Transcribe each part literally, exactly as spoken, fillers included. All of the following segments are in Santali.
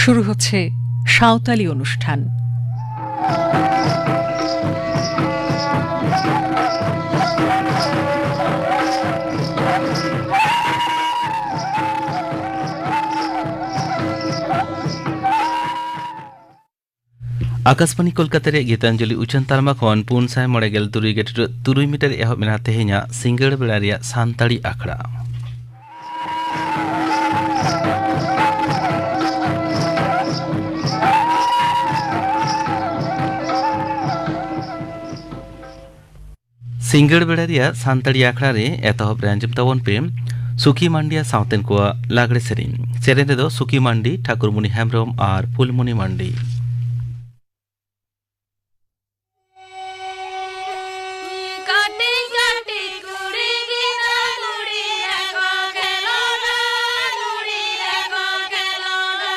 শুরু হচ্ছে সাঁওতালি অনুষ্ঠান। ᱟᱠᱟᱥᱵᱟᱱᱤ ᱠᱳᱞᱠᱟᱛᱟ ᱨᱮᱭᱟᱜ ᱜᱤᱛᱟᱧᱡᱚᱞᱤ ᱩᱪᱷᱟᱹᱱ ᱛᱟᱞᱢᱟ ᱠᱷᱚᱱ ᱯᱩᱱ ᱥᱟᱭ ᱢᱚᱬᱮ ᱜᱮᱞ ᱛᱩᱨᱩᱭ ᱜᱟᱹᱴᱤ ᱛᱩᱨᱩᱭ ᱢᱤᱴᱟᱨ ᱮᱦᱚᱵ ᱢᱮᱱᱟᱜᱼᱟ ᱛᱮᱦᱮᱧᱟᱜ ᱥᱤᱸᱜᱟᱹᱲ ᱵᱮᱲᱟ ᱨᱮᱭᱟᱜ ᱥᱟᱱᱛᱟᱲᱤ ᱟᱠᱷᱲᱟ᱾ ᱥᱤᱸᱜᱟᱹᱲ ᱵᱮᱲᱟ ᱨᱮᱭᱟᱜ ᱥᱟᱱᱛᱟᱲᱤ ᱟᱠᱷᱲᱟ ᱨᱮ ᱮᱛᱚᱦᱚᱵ ᱨᱮ ᱟᱸᱡᱚᱢ ᱛᱟᱵᱚᱱ ᱯᱮ ᱥᱩᱠᱷᱤ ᱢᱟᱱᱰᱤᱭᱟ ᱥᱟᱶᱛᱮᱱ ᱠᱚᱣᱟᱜ ᱞᱟᱜᱽᱲᱮ ᱥᱮᱨᱮᱧ᱾ ᱥᱮᱨᱮᱧ ᱨᱮᱫᱚ ᱥᱩᱠᱷᱤ ᱢᱟᱱᱰᱤ, ᱴᱷᱟᱠᱩᱨᱢᱩᱱᱤ ᱦᱮᱢᱵᱨᱚᱢ ᱟᱨ ᱯᱷᱩᱞᱢᱩᱱᱤ ᱢᱟᱱᱰᱤ᱾ ᱠᱟᱹᱴᱤᱡ ᱠᱟᱹᱴᱤᱡ ᱠᱩᱲᱤ ᱜᱤᱫᱽᱨᱟᱹ ᱫᱷᱩᱲᱤ ᱨᱮᱠᱚ ᱠᱷᱮᱞᱳᱰᱟ, ᱫᱷᱩᱲᱤ ᱨᱮᱠᱚ ᱠᱷᱮᱞᱳᱰᱟ᱾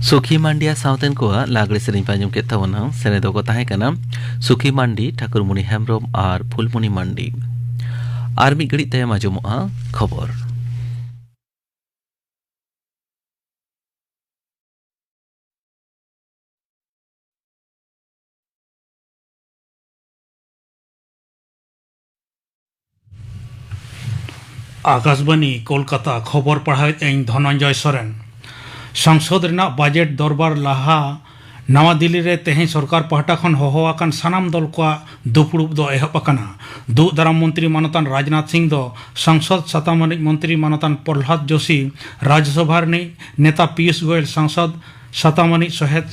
ᱥᱩᱠᱷᱤ ᱢᱟᱱᱰᱤᱭᱟ ᱥᱟᱶᱛᱮᱱ ᱠᱚᱣᱟᱜ ᱞᱟᱜᱽᱲᱮ ᱥᱮᱨᱮᱧ ᱯᱮ ᱟᱸᱡᱚᱢ ᱠᱮᱫ ᱛᱟᱵᱚᱱᱟ᱾ ᱥᱮᱨᱮᱧ ᱫᱚᱠᱚ ᱛᱟᱦᱮᱸ ᱠᱟᱱᱟ ᱥᱩᱠᱷᱤ ᱢᱟᱱᱰᱤ, ᱴᱷᱟᱹᱠᱩᱨᱢᱩᱱᱤ ᱦᱮᱢᱵᱽᱨᱚᱢ ᱟᱨ ᱯᱷᱩᱞᱢᱩᱱᱤ ᱢᱟᱱᱰᱤ᱾ ᱟᱨ ᱢᱤᱫ ᱜᱷᱟᱹᱲᱤᱡ ᱛᱟᱭᱚᱢ ᱟᱸᱡᱚᱢᱚᱜᱼᱟ ᱠᱷᱚᱵᱚᱨ᱾ ᱟᱠᱟᱥᱵᱟᱱᱤ ᱠᱳᱞᱠᱟᱛᱟ, ᱠᱷᱚᱵᱚᱨ ᱯᱟᱲᱦᱟᱣᱮᱫ ᱟᱹᱧ ᱫᱷᱚᱱᱚᱱᱡᱚᱭ ᱥᱚᱨᱮᱱ᱾ ᱥᱚᱝᱥᱚᱫ ᱨᱮᱱᱟᱜ ᱵᱟᱡᱮᱴ ᱫᱚᱨᱵᱟᱨ ᱞᱟᱦᱟ ᱱᱟᱣᱟ ᱫᱤᱞᱞᱤ ᱨᱮ ᱛᱮᱦᱮᱧ ᱥᱚᱨᱠᱟᱨ ᱯᱟᱦᱴᱟ ᱠᱷᱚᱱ ᱦᱚᱦᱚ ᱟᱠᱟᱱ ᱥᱟᱱᱟᱢ ᱫᱚᱞ ᱠᱚᱣᱟᱜ ᱫᱩᱯᱲᱩᱵ ᱫᱚ ᱮᱦᱚᱵ ᱟᱠᱟᱱᱟ᱾ ᱫᱩᱜ ᱫᱟᱨᱟᱢ ᱢᱚᱱᱛᱨᱤ ᱢᱟᱱᱚᱛᱟᱱ ᱨᱟᱡᱽᱱᱟᱛᱷ ᱥᱤᱝ ᱫᱚ ᱥᱚᱝᱥᱚᱫ ᱥᱟᱛᱟᱢ ᱟᱹᱱᱤᱡ ᱢᱚᱱᱛᱨᱤ ᱢᱟᱱᱚᱛᱟᱱ ᱯᱨᱚᱦᱞᱟᱫ ᱡᱳᱥᱤ, ᱨᱟᱡᱽᱭᱚᱥᱚᱵᱷᱟ ᱨᱤᱱᱤᱡ ᱱᱮᱛᱟ ᱯᱤᱭᱩᱥ ᱜᱳᱭᱮᱞ, ᱥᱚᱝᱥᱚᱫ ᱥᱟᱛᱟᱢ ᱟᱹᱱᱤᱡ ᱥᱚᱦᱮᱫ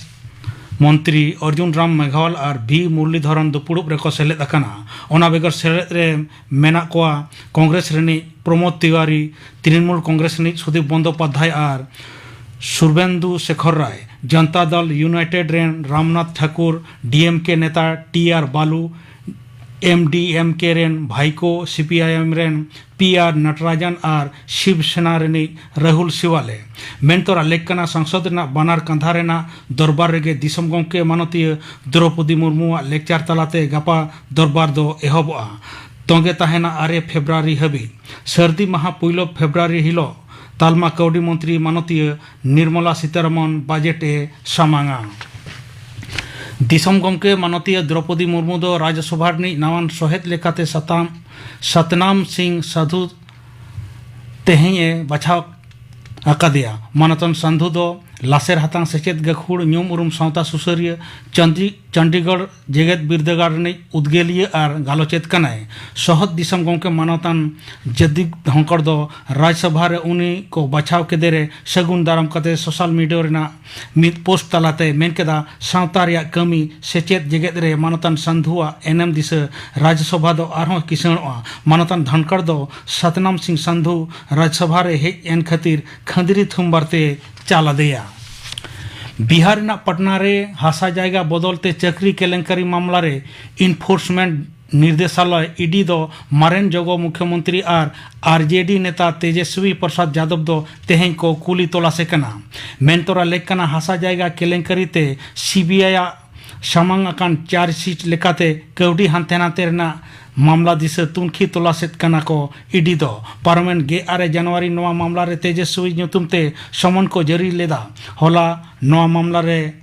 ᱢᱚᱱᱛᱨᱤ ᱚᱨᱡᱩᱱ ᱨᱟᱢ ᱢᱮᱜᱷᱣᱟᱞ ᱟᱨ ᱵᱷᱤ ᱢᱩᱨᱞᱤᱫᱷᱚᱨᱚᱱ ᱫᱩᱯᱲᱩᱵ ᱨᱮᱠᱚ ᱥᱮᱞᱮᱫ ᱟᱠᱟᱱᱟ᱾ ᱚᱱᱟ ᱵᱮᱜᱚᱨ ᱥᱮᱞᱮᱫ ᱨᱮ ᱢᱮᱱᱟᱜ ᱠᱚᱣᱟ ᱠᱚᱝᱜᱨᱮᱥ ᱨᱤᱱᱤᱡ ᱯᱨᱚᱢᱳᱫᱽ ᱛᱤᱣᱟᱨᱤ, ᱛᱨᱤᱱᱢᱩᱞ ᱠᱚᱝᱜᱨᱮᱥ ᱨᱤᱱᱤᱡ ᱥᱩᱫᱤᱯ ᱵᱚᱱᱫᱳᱯᱟᱫᱽᱫᱷᱟᱭ ᱟᱨ ᱥᱩᱨᱵᱮᱱᱫᱩ ᱥᱮᱠᱷᱚᱨ ᱨᱟᱭ᱾ ᱡᱚᱱᱛᱟ ᱫᱚᱞ ᱭᱩᱱᱟᱭᱴᱮᱰ ᱨᱮᱱ ᱨᱟᱢᱱᱟᱛᱷ ᱴᱷᱟᱠᱩᱨ, ᱰᱤ ᱮᱢ ᱠᱮ ᱱᱮᱛᱟ ᱴᱤ ᱟᱨ ᱵᱟᱞᱩ, ᱮᱢ ᱰᱤ ᱮᱢ ᱠᱮ ᱨᱮᱱ ᱵᱷᱟᱭᱠᱳ, ᱥᱤ ᱯᱤ ᱟᱭ ᱮᱢ ᱨᱮᱱ ᱯᱤ ᱟᱨ ᱱᱟᱴᱨᱟᱡᱟᱱ ᱟᱨ ᱥᱤᱵ ᱥᱮᱱᱟ ᱨᱤᱱᱤᱡ ᱨᱟᱦᱩᱞ ᱥᱤᱣᱟᱞᱮ᱾ ᱢᱮᱱ ᱛᱚᱨᱟ ᱞᱮᱠ ᱠᱟᱱᱟ, ᱥᱚᱝᱥᱚᱫ ᱨᱮᱱᱟᱜ ᱵᱟᱱᱟᱨ ᱠᱟᱸᱫᱷᱟ ᱨᱮᱱᱟᱜ ᱫᱚᱨᱵᱟᱨ ᱨᱮᱜᱮ ᱫᱤᱥᱚᱢ ᱜᱚᱢᱠᱮ ᱢᱟᱱᱚᱛᱤᱭᱟᱹ ᱫᱨᱚᱯᱚᱫᱤ ᱢᱩᱨᱢᱩᱣᱟᱜ ᱞᱮᱠᱪᱟᱨ ᱛᱟᱞᱟᱛᱮ ᱜᱟᱯᱟ ᱫᱚᱨᱵᱟᱨ ᱫᱚ ᱮᱦᱚᱵᱚᱜᱼᱟ᱾ ᱛᱚᱸᱜᱮ ᱛᱟᱦᱮᱱᱟ ᱟᱨᱮ ᱯᱷᱮᱵᱽᱨᱩᱣᱟᱨᱤ ᱦᱟᱹᱵᱤᱡ᱾ ᱥᱟᱹᱨᱫᱤ ᱢᱟᱦᱟ ᱯᱩᱭᱞᱩ ᱯᱷᱮᱵᱽᱨᱩᱣᱟᱨᱤ ᱦᱤᱞᱳᱜ ᱛᱟᱞᱢᱟ ᱠᱟᱹᱣᱰᱤ ᱢᱚᱱᱛᱨᱤ ᱢᱟᱱᱚᱛᱤᱭᱟᱹ ᱱᱤᱨᱢᱚᱞᱟ ᱥᱤᱛᱟᱨᱟᱢᱚᱱ ᱵᱟᱡᱮᱴ ᱮ ᱥᱟᱢᱟᱝᱟ᱾ ᱫᱤᱥᱚᱢ ᱜᱚᱢᱠᱮ ᱢᱟᱱᱚᱛᱤᱭᱟᱹ ᱫᱨᱚᱯᱚᱫᱤ ᱢᱩᱨᱢᱩ ᱫᱚ ᱨᱟᱡᱽᱭᱚᱥᱚᱵᱷᱟ ᱨᱤᱱᱤᱡ ᱱᱟᱣᱟᱱ ᱥᱚᱦᱮᱫ ᱞᱮᱠᱟᱛᱮ ᱥᱟᱛᱟᱢ ᱥᱟᱛᱱᱟᱢ ᱥᱤᱝ ᱥᱟᱫᱷᱩ ᱛᱮᱦᱮᱧ ᱮ ᱵᱟᱪᱷᱟᱣ ᱟᱠᱟᱫᱮᱭᱟ᱾ ᱢᱟᱱᱚᱛᱟᱱ ᱥᱟᱱᱫᱷᱩ ᱫᱚ ᱞᱟᱥᱮᱨ ᱦᱟᱛᱟᱝ ᱥᱮᱪᱮᱫ ᱜᱟᱹᱠᱷᱩᱲ, ᱧᱩᱢ ᱩᱨᱩᱢ ᱥᱟᱶᱛᱟ ᱥᱩᱥᱟᱹᱨᱤᱭᱟᱹ, ᱪᱟᱱᱫᱤ-, ᱪᱚᱱᱰᱤᱜᱚᱲ ᱡᱮᱜᱮᱛ ᱵᱤᱨᱫᱟᱹᱜᱟᱲ ᱨᱤᱱᱤᱡ ᱩᱫᱽᱜᱮᱞᱤᱭᱟᱹ ᱟᱨ ᱜᱟᱞᱚᱪᱮᱫ ᱠᱟᱱᱟᱭ᱾ ᱥᱚᱦᱚᱫ ᱫᱤᱥᱚᱢ ᱜᱚᱢᱠᱮ ᱢᱟᱱᱚᱛᱟᱱ ᱡᱚᱜᱽᱫᱤᱯ ᱫᱷᱚᱱᱠᱚᱲ ᱫᱚ ᱨᱟᱡᱽᱥᱚᱵᱷᱟ ᱨᱮ ᱩᱱᱤ ᱠᱚ ᱵᱟᱪᱷᱟᱣ ᱠᱮᱫᱮ ᱨᱮ ᱥᱟᱹᱜᱩᱱ ᱫᱟᱨᱟᱢ ᱠᱟᱛᱮ ᱥᱳᱥᱟᱞ ᱢᱤᱰᱤᱭᱟ ᱨᱮᱱᱟᱜ ᱢᱤᱫ ᱯᱳᱥᱴ ᱛᱟᱞᱟᱛᱮ ᱢᱮᱱ ᱠᱮᱫᱟ, ᱥᱟᱶᱛᱟ ᱨᱮᱭᱟᱜ ᱠᱟᱹᱢᱤ, ᱥᱮᱪᱮᱫ ᱡᱮᱜᱮᱛ ᱨᱮ ᱢᱟᱱᱚᱛᱟᱱ ᱥᱟᱱᱫᱷᱩᱣᱟᱜ ᱮᱱᱮᱢ ᱫᱤᱥᱟᱹ ᱨᱟᱡᱽᱥᱚᱵᱷᱟ ᱫᱚ ᱟᱨᱦᱚᱸ ᱠᱤᱥᱟᱹᱬᱚᱜᱼᱟ᱾ ᱢᱟᱱᱚᱛᱟᱱ ᱫᱷᱚᱱᱠᱚᱲ ᱫᱚ ᱥᱟᱛᱱᱟᱢ ᱥᱤᱝ ᱥᱟᱱᱫᱷᱩ ᱨᱟᱡᱽᱥᱚᱵᱷᱟ ᱨᱮ ᱦᱮᱡ ᱮᱱ ᱠᱷᱟᱹᱛᱤᱨ ᱠᱷᱟᱹᱱᱫᱽᱨᱤ ᱛᱷᱩᱢ ᱵᱟᱨᱛᱮ ᱪᱟᱞ ᱟᱫᱮᱭᱟ᱾ ᱵᱤᱦᱟᱨ ᱨᱮᱱᱟᱜ ᱯᱟᱴᱱᱟ ᱨᱮ ᱦᱟᱥᱟ ᱡᱟᱭᱜᱟ ᱵᱚᱫᱚᱞ ᱛᱮ ᱪᱟᱹᱠᱨᱤ ᱠᱮᱞᱮᱝᱠᱟᱨᱤ ᱢᱟᱢᱞᱟ ᱨᱮ ᱤᱱᱯᱷᱳᱨᱥᱢᱮᱱᱴ ᱱᱤᱨᱫᱮᱥᱟᱞᱚᱭ, ᱤᱰᱤ, ᱫᱚ ᱢᱟᱨᱮᱱ ᱡᱚᱜᱚ ᱢᱩᱠᱷᱭᱚᱢᱚᱱᱛᱨᱤ ᱟᱨ ᱟᱨᱡᱮᱰᱤ ᱱᱮᱛᱟ ᱛᱮᱡᱮᱥᱣᱤ ᱯᱨᱚᱥᱟᱫᱽ ᱡᱟᱫᱚᱵ ᱫᱚ ᱛᱮᱦᱮᱧ ᱠᱚ ᱠᱩᱞᱤ ᱛᱚᱞᱟᱥᱮ ᱠᱟᱱᱟ᱾ ᱢᱮᱱᱛᱚᱨᱟ ᱞᱮᱠ ᱠᱟᱱᱟ ᱦᱟᱥᱟ ᱡᱟᱭᱜᱟ ᱠᱮᱞᱮᱝᱠᱟᱨᱤ ᱛᱮ ᱥᱤᱵᱤᱟᱭ ᱟᱜ ᱥᱟᱢᱟᱝ ᱟᱠᱟᱱ ᱪᱟᱨᱡᱽ ᱥᱤᱴ ᱞᱮᱠᱟᱛᱮ ᱠᱟᱹᱣᱰᱤ ᱦᱟᱱᱛᱮ ᱱᱟᱛᱮ ᱨᱮᱱᱟᱜ ᱢᱟᱢᱞᱟ ᱫᱤᱥᱟᱹ ᱛᱩᱱᱠᱷᱤ ᱛᱚᱞᱟᱥᱮᱫ ᱠᱟᱱᱟ ᱠᱚ ᱤᱰᱤ ᱫᱚ᱾ ᱯᱟᱨᱚᱢᱮᱱ ᱜᱮᱞ ᱟᱨᱮ ᱡᱟᱱᱩᱣᱟᱨᱤ ᱱᱚᱣᱟ ᱢᱟᱢᱞᱟ ᱨᱮ ᱛᱮᱡᱮᱥᱣᱤ ᱧᱩᱛᱩᱢ ᱛᱮ ᱥᱚᱢᱚᱱ ᱠᱚ ᱡᱟᱹᱨᱤ ᱞᱮᱫᱟ᱾ ᱦᱚᱞᱟ ᱱᱚᱣᱟ ᱢᱟᱢᱞᱟ ᱨᱮ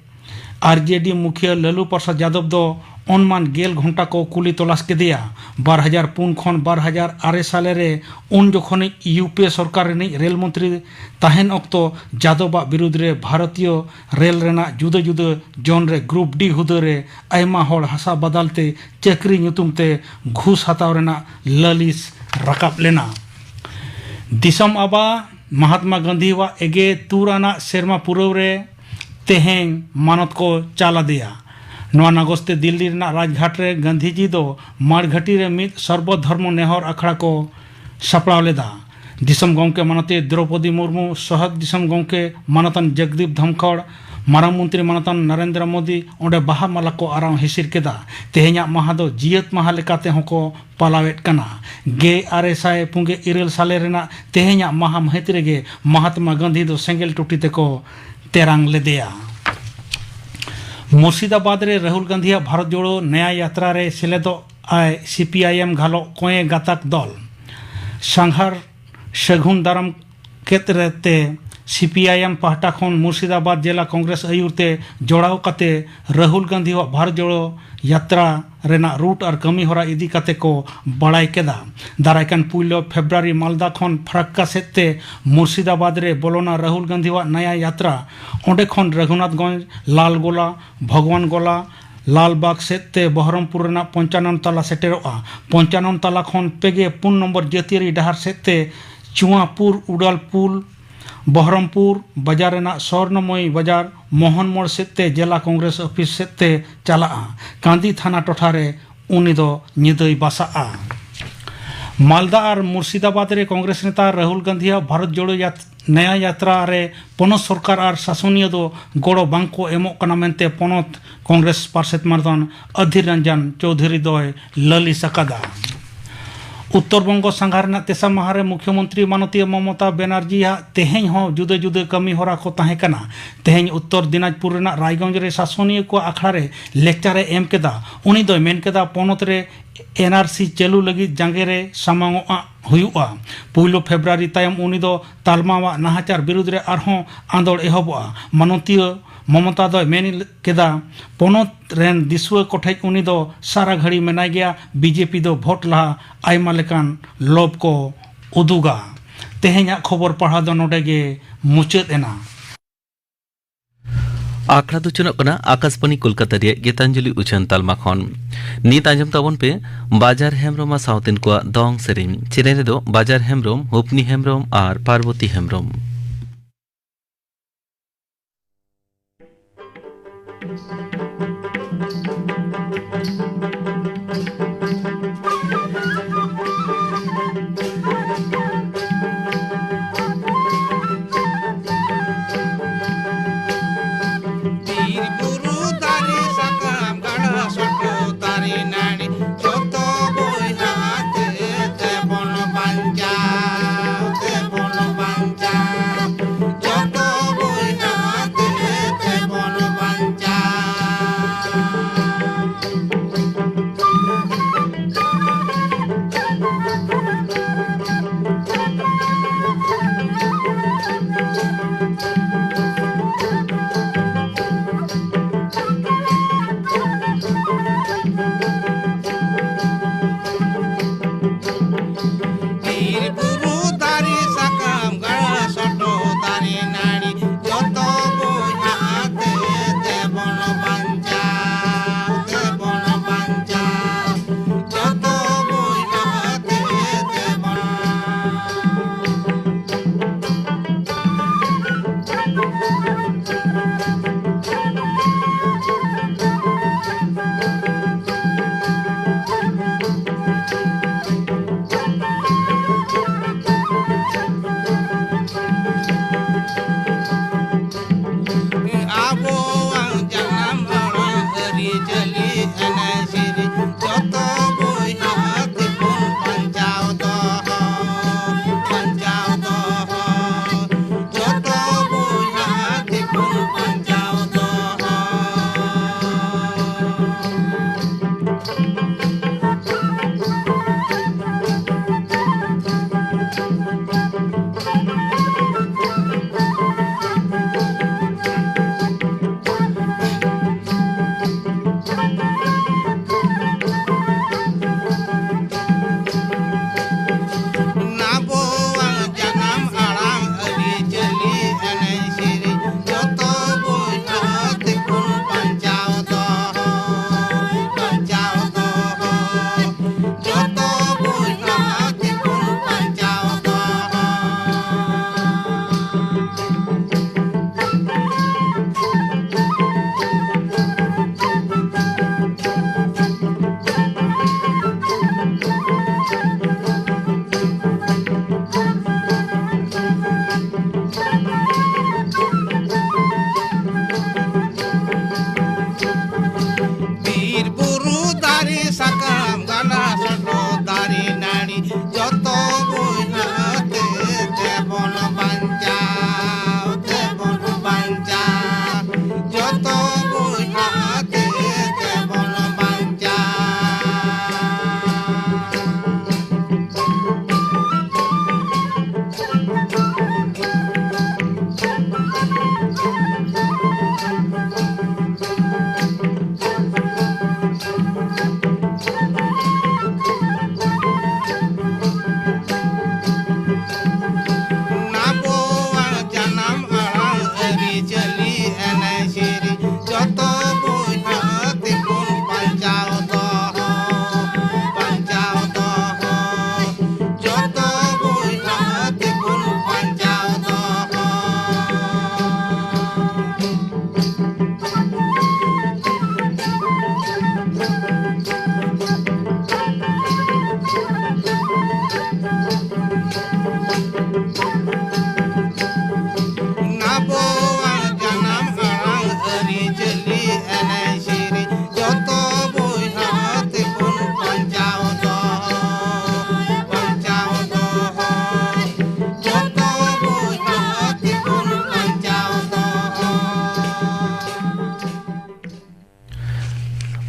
ᱟᱨᱡᱮᱰᱤ ᱢᱩᱠᱷᱤᱭᱟᱹ ᱞᱟᱞᱩ ᱯᱨᱚᱥᱟᱫᱽ ᱡᱟᱫᱚᱵ ᱫᱚ ᱚᱱᱢᱟᱱ ᱜᱮᱞ ᱜᱷᱚᱱᱴᱟ ᱠᱚ ᱠᱩᱞᱤ ᱛᱚᱞᱟᱥ ᱠᱮᱫᱮᱭᱟ᱾ ᱵᱟᱨ ᱦᱟᱡᱟᱨ ᱯᱩᱱ ᱠᱷᱚᱱ ᱵᱟᱨ ᱦᱟᱡᱟᱨ ᱟᱨᱮ ᱥᱟᱞᱮ ᱨᱮ ᱩᱱ ᱡᱚᱠᱷᱚᱱᱤᱡ ᱭᱩᱯᱤᱮ ᱥᱚᱨᱠᱟᱨ ᱨᱤᱱᱤᱡ ᱨᱮᱞ ᱢᱚᱱᱛᱨᱤ ᱛᱟᱦᱮᱱ ᱚᱠᱛᱚ ᱡᱟᱫᱚᱵᱟᱜ ᱵᱤᱨᱩᱫᱽ ᱨᱮ ᱵᱷᱟᱨᱚᱛᱤᱭᱚ ᱨᱮᱞ ᱨᱮᱱᱟᱜ ᱡᱩᱫᱟᱹ ᱡᱩᱫᱟᱹ ᱡᱚᱱ ᱨᱮ ᱜᱨᱩᱯ ᱰᱤ ᱦᱩᱫᱟᱹ ᱨᱮ ᱟᱭᱢᱟ ᱦᱚᱲ ᱦᱟᱥᱟ ᱵᱟᱫᱟᱞ ᱛᱮ ᱪᱟᱹᱠᱨᱤ ᱧᱩᱛᱩᱢ ᱛᱮ ᱜᱷᱩᱥ ᱦᱟᱛᱟᱣ ᱨᱮᱱᱟᱜ ᱞᱟᱹᱞᱤᱥ ᱨᱟᱠᱟᱵ ᱞᱮᱱᱟ᱾ ᱫᱤᱥᱚᱢ ᱟᱵᱟ ᱢᱟᱦᱟᱛᱢᱟ ᱜᱟᱱᱫᱷᱤᱣᱟᱜ ᱮᱜᱮ ᱛᱩᱨ ᱟᱱᱟᱜ ᱥᱮᱨᱢᱟ ᱯᱩᱨᱟᱹᱣ ᱨᱮ ᱛᱮᱦᱮᱧ ᱢᱟᱱᱚᱛ ᱠᱚ ᱪᱟᱞ ᱟᱫᱮᱭᱟ᱾ ᱱᱚᱣᱟ ᱱᱟᱜᱚᱥ ᱛᱮ ᱫᱤᱞᱞᱤ ᱨᱮᱱᱟᱜ ᱨᱟᱡᱽᱜᱷᱟᱴ ᱨᱮ ᱜᱟᱱᱫᱷᱤᱡᱤ ᱫᱚ ᱢᱟᱲᱜᱷᱟᱴᱤ ᱨᱮ ᱢᱤᱫ ᱥᱚᱨᱵᱚ ᱫᱷᱚᱨᱢᱚ ᱱᱮᱦᱚᱨ ᱟᱠᱷᱲᱟ ᱠᱚ ᱥᱟᱯᱲᱟᱣ ᱞᱮᱫᱟ᱾ ᱫᱤᱥᱚᱢ ᱜᱚᱢᱠᱮ ᱢᱟᱱᱚᱛᱤᱭᱟᱹ ᱫᱨᱚᱣᱯᱚᱫᱤ ᱢᱩᱨᱢᱩ, ᱥᱚᱦᱚᱫ ᱫᱤᱥᱚᱢ ᱜᱚᱢᱠᱮ ᱢᱟᱱᱚᱛᱟᱱ ᱡᱚᱜᱽᱫᱤᱯ ᱫᱷᱚᱱᱠᱷᱚᱲ, ᱢᱟᱨᱟᱝ ᱢᱚᱱᱛᱨᱤ ᱢᱟᱱᱚᱛᱟᱱ ᱱᱟᱨᱮᱱᱫᱨᱚ ᱢᱳᱫᱤ ᱚᱸᱰᱮ ᱵᱟᱦᱟ ᱢᱟᱞᱟ ᱠᱚ ᱟᱨᱟᱣ ᱦᱤᱥᱤᱨ ᱠᱮᱫᱟ᱾ ᱛᱮᱦᱮᱧᱟᱜ ᱢᱟᱦᱟ ᱫᱚ ᱡᱤᱭᱟᱹᱛ ᱢᱟᱦᱟ ᱞᱮᱠᱟᱛᱮ ᱦᱚᱸᱠᱚ ᱯᱟᱞᱟᱣᱮᱫ ᱠᱟᱱᱟ᱾ ᱜᱮᱞ ᱟᱨᱮ ᱥᱟᱭ ᱯᱩᱱ ᱜᱮᱞ ᱤᱨᱟᱹᱞ ᱥᱟᱞᱮ ᱨᱮᱱᱟᱜ ᱛᱮᱦᱮᱧᱟᱜ ᱢᱟᱦᱟ ᱢᱟᱹᱦᱤᱛ ᱨᱮᱜᱮ ᱢᱚᱦᱟᱛᱢᱟ ᱜᱟᱱᱫᱷᱤ ᱫᱚ ᱥᱮᱸᱜᱮᱞ ᱴᱩᱴᱤ ᱛᱮᱠᱚ ᱛᱮᱨᱟᱝ ᱞᱮᱫᱮᱭᱟ᱾ ᱢᱩᱨᱥᱤᱫᱟᱵᱟᱫᱽ ᱨᱮ ᱨᱟᱦᱩᱞ ᱜᱟᱱᱫᱷᱤᱭᱟᱜ ᱵᱷᱟᱨᱚᱛ ᱡᱳᱲᱳ ᱱᱟᱭᱟ ᱭᱟᱛᱨᱟ ᱨᱮ ᱥᱮᱞᱮᱫᱚᱜ ᱟᱭ ᱥᱤ ᱯᱤ ᱟᱭ ᱮᱢ ᱜᱷᱟᱞᱚᱜ ᱠᱚᱸᱭᱮ ᱜᱟᱛᱟᱠ ᱫᱚᱞ᱾ ᱥᱟᱸᱜᱷᱟᱨ ᱥᱟᱹᱜᱩᱱ ᱫᱟᱨᱟᱢ ᱠᱮᱫ ᱨᱮ ᱛᱮ ᱥᱤ ᱯᱤ ᱟᱭ ᱮᱢ ᱯᱟᱦᱴᱟ ᱠᱷᱚᱱ ᱢᱩᱨᱥᱤᱫᱟᱵᱟᱫᱽ ᱡᱮᱞᱟ ᱠᱚᱝᱜᱨᱮᱥ ᱟᱹᱭᱩᱨ ᱛᱮ ᱡᱚᱲᱟᱣ ᱠᱟᱛᱮ ᱨᱟᱦᱩᱞ ᱜᱟᱱᱫᱷᱤᱣᱟᱜ ᱵᱷᱟᱨᱚᱛ ᱡᱳᱲᱳ ᱭᱟᱛᱨᱟ ᱨᱮᱱᱟᱜ ᱨᱩᱴ ᱟᱨ ᱠᱟᱹᱢᱤ ᱦᱚᱨᱟ ᱤᱫᱤ ᱠᱟᱛᱮ ᱠᱚ ᱵᱟᱲᱟᱭ ᱠᱮᱫᱟ᱾ ᱫᱟᱨᱟᱭ ᱠᱟᱱ ᱯᱩᱭᱞᱟᱹ ᱯᱷᱮᱵᱽᱨᱩᱣᱟᱨᱤ ᱢᱟᱞᱫᱟ ᱠᱷᱚᱱ ᱯᱷᱟᱨᱟᱠᱠᱟ ᱥᱮᱫ ᱛᱮ ᱢᱩᱨᱥᱤᱫᱟᱵᱟᱫᱽ ᱨᱮ ᱵᱚᱞᱚᱱᱟ ᱨᱟᱦᱩᱞ ᱜᱟᱱᱫᱷᱤᱣᱟᱜ ᱱᱟᱭᱟ ᱭᱟᱛᱨᱟ᱾ ᱚᱸᱰᱮ ᱠᱷᱚᱱ ᱨᱟᱹᱜᱷᱩᱱᱟᱛᱷᱜᱚᱸᱡᱽ, ᱞᱟᱞᱜᱳᱞᱟ, ᱵᱷᱚᱜᱽᱣᱟᱱ ᱜᱳᱞᱟ, ᱞᱟᱞᱵᱟᱜᱽ ᱥᱮᱫ ᱛᱮ ᱵᱚᱦᱨᱚᱢᱯᱩᱨ ᱨᱮᱱᱟᱜ ᱯᱚᱧᱪᱟᱱᱚᱱ ᱛᱟᱞᱟ ᱥᱮᱴᱮᱨᱚᱜᱼᱟ᱾ ᱯᱚᱧᱪᱟᱱᱚᱱ ᱛᱟᱞᱟ ᱠᱷᱚᱱ ᱯᱮ ᱜᱮ ᱯᱩᱱ ᱱᱚᱢᱵᱚᱨ ᱡᱟᱹᱛᱤᱭᱟᱹᱨᱤ ᱰᱟᱦᱟᱨ ᱥᱮᱫ ᱛᱮ ᱪᱩᱣᱟᱯᱩᱨ ᱩᱰᱟᱞᱯᱩᱞ, ᱵᱚᱦᱨᱚᱢᱯᱩᱨ ᱵᱟᱡᱟᱨ ᱨᱮᱱᱟᱜ ᱥᱚᱨᱱᱚᱢᱚᱭᱤ ᱵᱟᱡᱟᱨ, ᱢᱳᱦᱚᱱ ᱢᱳᱲ ᱥᱮᱫ ᱛᱮ ᱡᱮᱞᱟ ᱠᱚᱝᱜᱨᱮᱥ ᱚᱯᱷᱤᱥ ᱥᱮᱫ ᱛᱮ ᱪᱟᱞᱟᱜᱼᱟ᱾ ᱠᱟᱸᱫᱤ ᱛᱷᱟᱱᱟ ᱴᱚᱴᱷᱟ ᱨᱮ ᱩᱱᱤ ᱫᱚ ᱧᱤᱫᱟᱹᱭ ᱵᱟᱥᱟᱜᱼᱟ᱾ ᱢᱟᱞᱫᱟ ᱟᱨ ᱢᱩᱨᱥᱤᱫᱟᱵᱟᱫᱽ ᱨᱮ ᱠᱚᱝᱜᱨᱮᱥ ᱱᱮᱛᱟ ᱨᱟᱦᱩᱞ ᱜᱟᱱᱫᱷᱤᱭᱟᱜ ᱵᱷᱟᱨᱚᱛ ᱡᱳᱲᱳ ᱭᱟᱛ-, ᱱᱟᱭᱟ ᱭᱟᱛᱨᱟ ᱨᱮ ᱯᱚᱱᱚᱛ ᱥᱚᱨᱠᱟᱨ ᱟᱨ ᱥᱟᱥᱚᱱᱤᱭᱟᱹ ᱫᱚ ᱜᱚᱲᱚ ᱵᱟᱝ ᱠᱚ ᱮᱢᱚᱜ ᱠᱟᱱᱟ ᱢᱮᱱᱛᱮ ᱯᱚᱱᱚᱛ ᱠᱚᱝᱜᱨᱮᱥ ᱯᱟᱨᱥᱮᱛ ᱢᱟᱨᱫᱟᱱ ᱚᱫᱷᱤᱨ ᱨᱚᱧᱡᱚᱱ ᱪᱳᱣᱫᱷᱩᱨᱤ ᱫᱚᱭ ᱞᱟᱹᱞᱤᱥ ᱟᱠᱟᱫᱟ᱾ ᱩᱛᱛᱚᱨ ᱵᱚᱝᱜᱚ ᱥᱟᱸᱜᱷᱟᱨ ᱨᱮᱱᱟᱜ ᱛᱮᱥᱟᱨ ᱢᱟᱦᱟ ᱨᱮ ᱢᱩᱠᱷᱭᱚᱢᱚᱱᱛᱨᱤ ᱢᱟᱱᱚᱛᱤᱭᱟᱹ ᱢᱚᱢᱚᱛᱟ ᱵᱮᱱᱟᱨᱡᱤᱭᱟᱜ ᱛᱮᱦᱮᱧ ᱦᱚᱸ ᱡᱩᱫᱟᱹ ᱡᱩᱫᱟᱹ ᱠᱟᱹᱢᱤ ᱦᱚᱨᱟ ᱠᱚ ᱛᱟᱦᱮᱸ ᱠᱟᱱᱟ᱾ ᱛᱮᱦᱮᱧ ᱩᱛᱛᱚᱨ ᱫᱤᱱᱟᱡᱽᱯᱩᱨ ᱨᱮᱱᱟᱜ ᱨᱟᱭᱜᱚᱸᱡᱽ ᱨᱮ ᱥᱟᱥᱚᱱᱤᱭᱟᱹ ᱠᱚᱣᱟᱜ ᱟᱠᱷᱲᱟ ᱨᱮ ᱞᱮᱠᱪᱟᱨ ᱮ ᱮᱢ ᱠᱮᱫᱟ᱾ ᱩᱱᱤ ᱫᱚᱭ ᱢᱮᱱ ᱠᱮᱫᱟ, ᱯᱚᱱᱚᱛ ᱨᱮ ᱮᱱ ᱟᱨ ᱥᱤ ᱪᱟᱹᱞᱩ ᱞᱟᱹᱜᱤᱫ ᱡᱟᱸᱜᱮ ᱨᱮ ᱥᱟᱢᱟᱝᱚᱜ ᱦᱩᱭᱩᱜᱼᱟ᱾ ᱯᱩᱭᱞᱩ ᱯᱷᱮᱵᱽᱨᱩᱣᱟᱨᱤ ᱛᱟᱭᱚᱢ ᱩᱱᱤ ᱫᱚ ᱛᱟᱞᱢᱟᱣᱟᱜ ᱱᱟᱦᱟᱪᱟᱨ ᱵᱤᱨᱩᱫᱽ ᱨᱮ ᱟᱨᱦᱚᱸ ᱟᱸᱫᱳᱲ ᱮᱦᱚᱵᱚᱜᱼᱟ᱾ ᱢᱟᱱᱚᱛᱤᱭᱟᱹ ᱢᱚᱢᱚᱛᱟ ᱫᱚᱭ ᱢᱮᱱ ᱠᱮᱫᱟ, ᱯᱚᱱᱚᱛ ᱨᱮᱱ ᱫᱤᱥᱩᱣᱟᱹ ᱠᱚᱴᱷᱮᱡ ᱩᱱᱤ ᱫᱚ ᱥᱟᱨᱟ ᱜᱷᱟᱹᱲᱤ ᱢᱮᱱᱟᱭ ᱜᱮᱭᱟ᱾ ᱵᱤ ᱡᱮ ᱯᱤ ᱫᱚ ᱵᱷᱳᱴ ᱞᱟᱦᱟ ᱟᱭᱢᱟ ᱞᱮᱠᱟᱱ ᱞᱚᱵᱽ ᱠᱚ ᱩᱫᱩᱜᱟ᱾ ᱛᱮᱦᱮᱧᱟᱜ ᱠᱷᱚᱵᱚᱨ ᱯᱟᱲᱦᱟᱣ ᱫᱚ ᱱᱚᱰᱮ ᱜᱮ ᱢᱩᱪᱟᱹᱫ ᱮᱱᱟ᱾ ᱟᱠᱷᱲᱟ ᱫᱚ ᱪᱚᱱᱚᱜ ᱠᱟᱱᱟ ᱟᱠᱟᱥᱵᱟᱱᱤ ᱠᱳᱞᱠᱟᱛᱟ ᱨᱮᱭᱟᱜ ᱜᱤᱛᱟᱧᱡᱚᱞᱤ ᱩᱪᱷᱟᱹᱱ ᱛᱟᱞᱢᱟ ᱠᱷᱚᱱ᱾ ᱱᱤᱛ ᱟᱸᱡᱚᱢ ᱛᱟᱵᱚᱱ ᱯᱮ ᱵᱟᱡᱟᱨ ᱦᱮᱢᱵᱽᱨᱚᱢ ᱟᱨ ᱥᱟᱶᱛᱮᱱ ᱠᱚᱣᱟᱜ ᱫᱚᱝ ᱥᱮᱨᱮᱧ᱾ ᱥᱮᱨᱮᱧ ᱨᱮᱫᱚ ᱵᱟᱡᱟᱨ ᱦᱮᱢᱵᱽᱨᱚᱢ, ᱦᱩᱯᱱᱤ ᱦᱮᱢᱵᱽᱨᱚᱢ ᱟᱨ ᱯᱟᱨᱵᱚᱛᱤ ᱦᱮᱢᱵᱽᱨᱚᱢ᱾ ᱵᱤᱨ ᱵᱩᱨᱩ ᱫᱟᱨᱮ ᱥᱟᱠᱟᱢ ᱜᱟᱰᱟ ᱥᱚᱰᱚᱜ ᱫᱟᱨᱮ ᱱᱟᱹᱲᱤ ᱡᱚᱛᱚ ᱵᱚᱭᱦᱟ ᱛᱮ ᱛᱮᱵᱚᱱ ᱵᱟᱧᱪᱟᱣ, ᱛᱮᱵᱚᱱ ᱵᱟᱧᱪᱟᱣ᱾